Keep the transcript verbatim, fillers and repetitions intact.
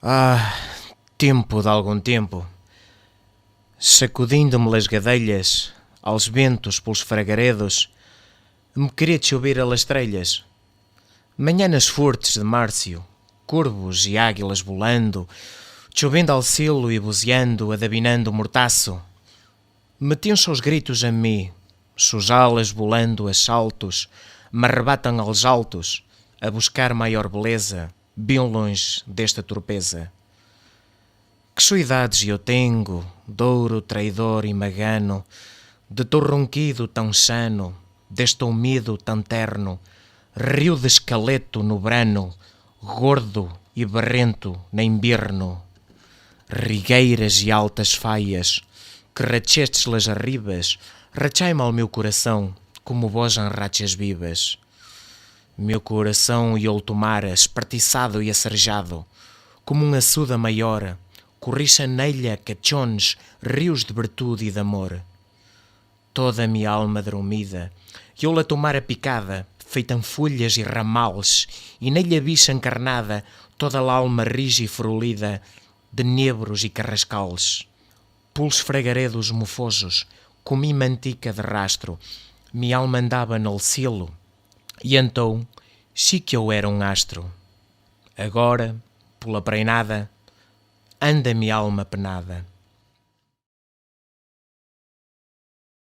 Ah, tempo de algum tempo. Sacudindo-me las gadelhas, aos ventos, pelos fragaredos, me queria chover a las trelhas. Manhãs fortes de Márcio, corvos e águilas volando, chovendo ao cielo e buziando, adabinando o mortaço. Metiam seus gritos a mim, suas alas volando a saltos, me arrebatam aos altos, a buscar maior beleza, bem longe desta torpeza. Que saudades eu tenho, douro, traidor e magano, de teu ronquido tão sano, deste teu medo tão terno, rio de esqueleto no brano, gordo e barrento no inverno. Rigueiras e altas faias, que rachestes las arribas, rachai-me ao meu coração, como vós enrachas vivas. Meu coração e o tomara, espertiçado e acerjado, como um açude maior, corricha nella cachons, rios de virtude e de amor. Toda minha alma dormida, e eu la tomara picada, feita em folhas e ramals, e nella bicha encarnada, toda l'alma rija e frulida de nebros e carrascals. Pelos fragaredos mofosos, comi mantica de rastro, minha alma andava nel cielo, e então, si que eu era um astro. Agora, pela preinada, anda minha alma penada.